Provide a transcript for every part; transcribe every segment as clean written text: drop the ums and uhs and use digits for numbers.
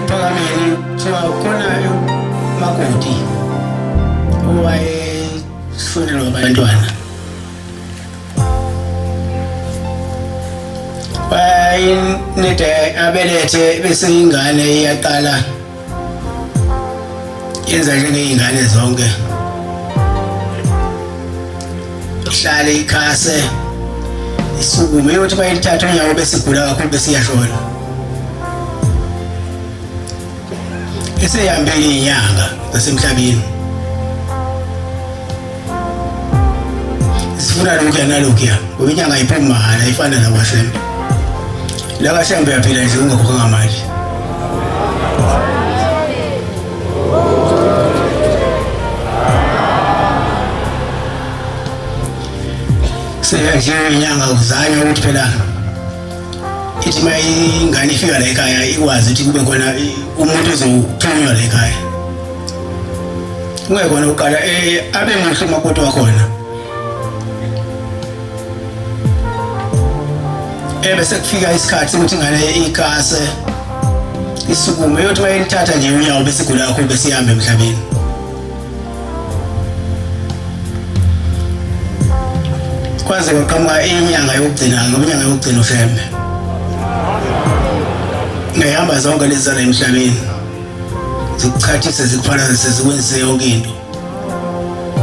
Ekuphakameni kuthiwa khona umakoti owayeshonelwa abantwana. Wayinede abelethe bese ingane iyaqala yenza njengey'ngane zonke, ihlale ikhase isukume, iyothi bayithatha unyawo bese igula kakhulu bese iyashona. Eseyihambele iy'nyanga zasemhlabeni zifuna lokhuya nalokhuya, ngoba inyanga ayiphumi mahhala, ifana nakwashembe. La kaShembe uyaphila nje ungakhokhanga mali. Seyanje inyanga kuzanywa ukuthi phela ithi uma ingane ifika la ekhaya ikwazi ukuthi kube khona umuntu ozothunywa la ekhaya. Kungekhona uqala abe muhle umakoti wakhona. Ebese kufika isikhathi sokuthi ingane ikase isukume, iyothi uma ilithatha nje unyawo bese igula kakhulu bese ihamba emhlabeni. Kwaze kwaqhamuka inyanga yokugcina, ngoba inyanga yokugcina uShembe ngayihamba zonke lezi zala emhlabeni, zikuchathise, zikuphalazise, zikwenzise yonke into,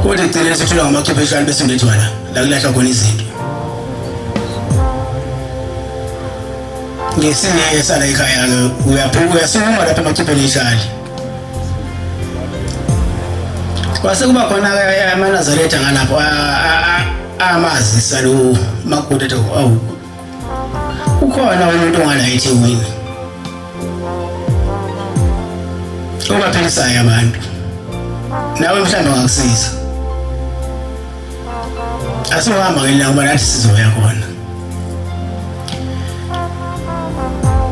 kodwa ekugcineni sithola ngamachwepheshane bese ulethwa la la kulahlwa khona izinto. Ngesinye esala ekhaya-ke uyaphuka uyasukuma lapha emachupheni ishali. Kwase kuba khona-ke amaNazaretha ngalapho amazisa lo makoti, ethi awu, ukhona umuntu ongala eThekwini obaphilisayo abantu, nawe mhlawumbe angakusiza. Asizohamba ngelanga ngoba nathi sizoya khona.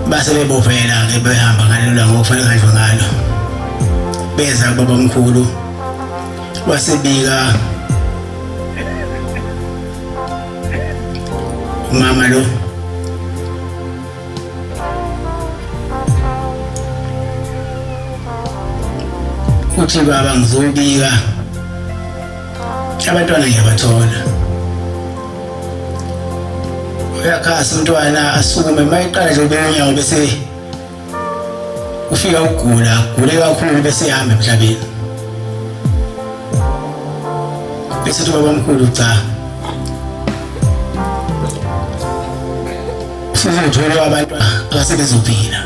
Base bebovela-ke behamba ngalelo langa okufanele kuhanjwe ngalo, beza kubabamkhulu wasebika umama lo uthi, baba, ngizobika abantwana ngiyabathola. Uyakhasa umntwana asukume, uma eqala nje ubeka unyawo bese ufika ugula, gule kakhulu bese ehamba emhlabeni. Bese uthi babamkhulu, cha, usuzothola abantu abasebezophila.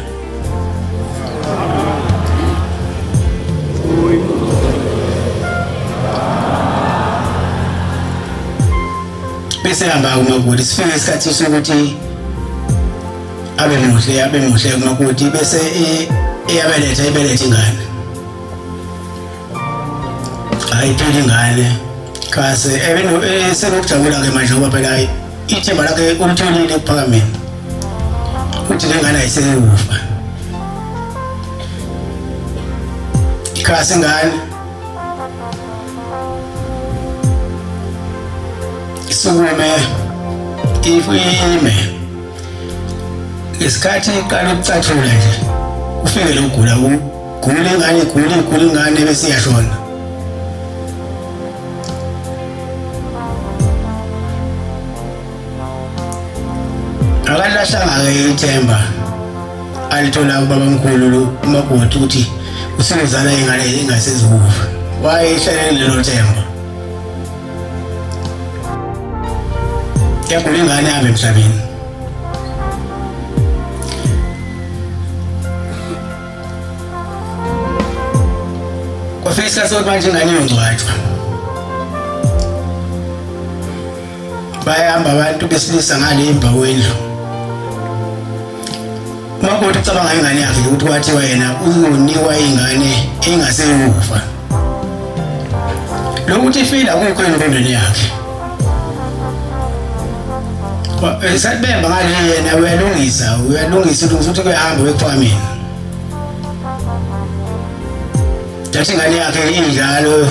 Bese hamba umakoti, sifike isikhathi sokuthi abe muhle, abe muhle umakoti, bese iyabeletha, ibelethe ingane, ayiphila ingane kase esenokujabula-ke manje, ngoba phela ithemba lakhe ulitholile ekuphakameni ukuthi le ngane ayiseyukufa. Ikhasi ingane isukume ime, ngesikhathi iqala ukucathula nje ufike lokugula, gula ingane, gula, igula ingane bese iyashona. Akalahlanga-ke ithemba alithola kubabamkhulu lo umakoti ukuthi usezala ingane ingasezukufa, wayehlalele lelo themba. Yagula ingane yami emhlabeni. Kwafika isikhathi sokuthi manje ingane iyongcwatshwa. Bayahamba abantu besilisa ngale emva kwendlu. Umakoti ucabanga ingane yakhe ukuthi kwathiwa yena uzonikwa ingane engaseyukufa. Lokuthi ifile akukho engqondweni yakhe. Esabemba ngale yena uyalungisa, uyalungisa, ulungisa ukuthi kuyahamba ekuphakameni. Thatha ingane yakhe injalo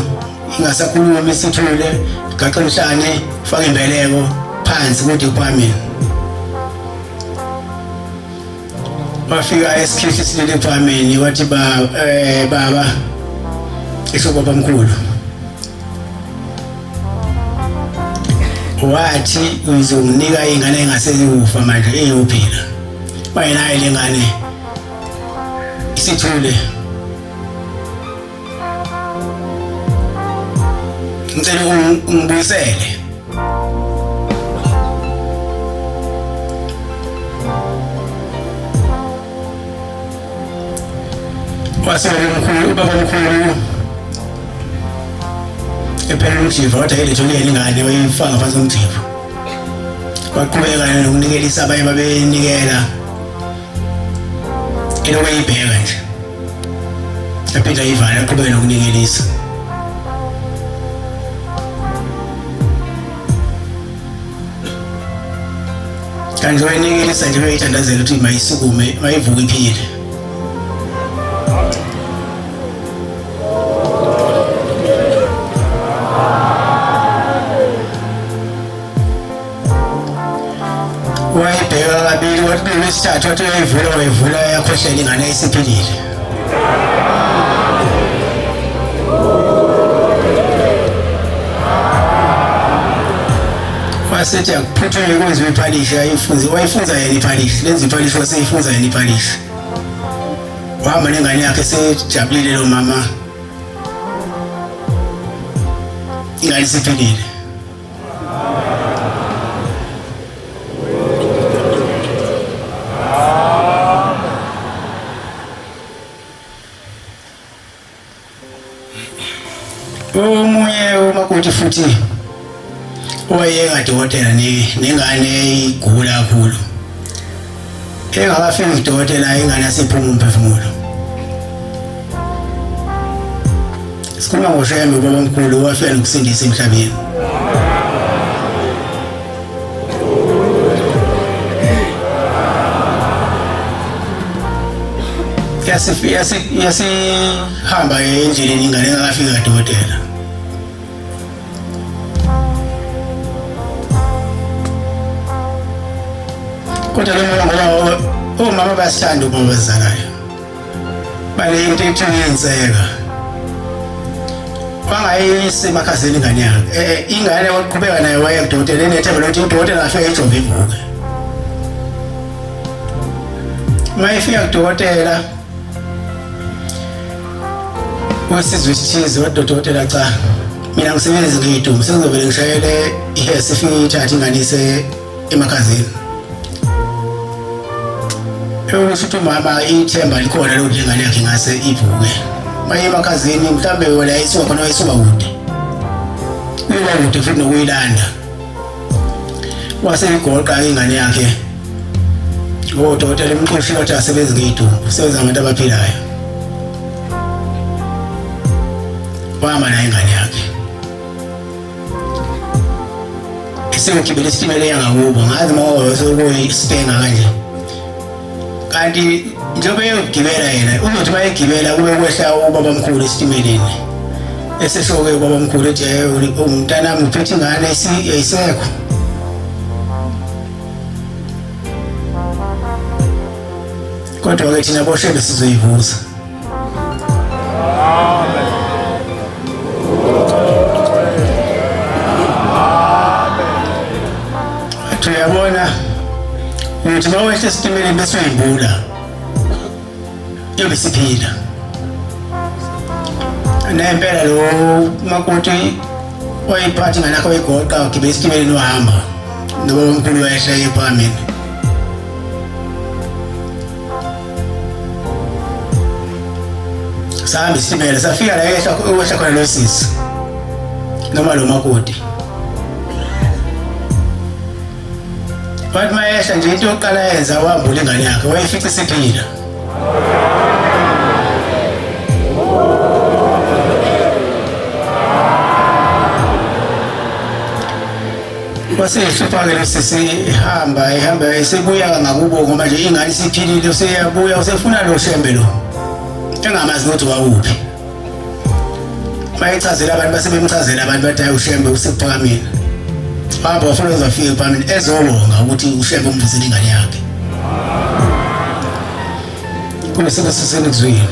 ingasakhulumi, isithule, gaxe emhlane, fake imbeleko phansi kude ekuphakameni. Wafika esikhihli silele ephameni wathi ba eh baba esho baba mkhulu wathi uzonginika ingane engasekufa manje eyophila bayinayo lengane isithule ngicela ungibuyisele wase ubabamkhulu ubabamkhulu ephela umjiva wathi ayilethe kuyena ingane wayifaka ngaphansi komjiva waqhubeka nokunikelisa abanye babenikela ilokhu eyibheka nje yaphinda ivala aqhubeke nokunikelisa kanti wayinikelisa nje uyayithandazela ukuthi mayisukume mayivuke iphile Wayibheka kabili wathi kulesithathu wathi uyayivula wayivula yakhohlela ingane isiphilile. Wasethi akuphuthume kwenziwe iphalishi ayifunze wayifunza yena iphalishi lenza iphalishi waseyifunza yena iphalishi. Wahamba nengane yakhe sejabulile lo mama. Ingane isiphilile. Omunye umakoti futhi owayengadokotela nengane igula kakhulu engakafiki kudokotela ingane yasiphuma umphefumulo Sikhuluma ngoShembe ubabamkhulu owafela ukusindisa emhlabeni. Yasihamba endleleni ingane engakafiki kadokotela. Kodwa lo mama ngoba omama bayasithanda ubaba abazalayo. Bale into ethi yenzeka. Wangayisi emakhazeni ingane yakhe. Eh, eh ingane waqhubeka nayo waya kudokotela enethemba lokuthi udokotela afike ejove ivuke. Mayifika kudokotela wesizwe esithize wadokotela cha mina ngisebenzi ngiyidumo sengizovele ngishayele ihesi ifike ithathe ingane ise emakhazeni Ekusho ukuthi umama ithemba likhona lokuthi ingane yakhe ingase ivuke. Maye emakhazeni mhlambe wena isuka khona wayisuka kude. Uba kude futhi nokuyilanda. Waseyigoqa ingane yakhe. Odokotela emxoshile wathi asebenzi ngeyidumbu, usebenza ngabantu abaphilayo. Wahamba naye ingane yakhe. Sengigibele isitimela eyangakubo ngazi uma sekuyistenga kanje kanti njengoba eyogibela yena uzothi uma egibela kube kwehla ubabamkhulu esitimeleni esesho-ke ubabamkhulu ethi umntanami uphethe ingane ayisekho kodwa-ke thina boshebe sizoyivusa Athi uyabona uthi uma wehla esitimeleni bese uyimbula yobe siphila nempela lo makoti wayiphatha ingane yakhe wayigoqa wagibela esitimeleni wahamba noba omkhulu wehla ephamini sahamba isitimela safika la yehla wehla khona lo sisi noma lo makoti wathi mayehla nje into yokuqala yenza wambula ingane yakhe wayefica isiphila Wasehlupha-ke lo sisi ehamba ehamba esebuya ngakubo ngoba nje ingane isiphilile useyabuya usefuna lo shembe lo engamazi ukuthi wakuphi bayichazela abantu base bemchazela abantu bathi hayi ushembe usekuphakameni wahamba wafuna uzafika ephamini ezobonga ukuthi ushembe umvusele ingane yakhe. Kube sekuseseni kuzwile.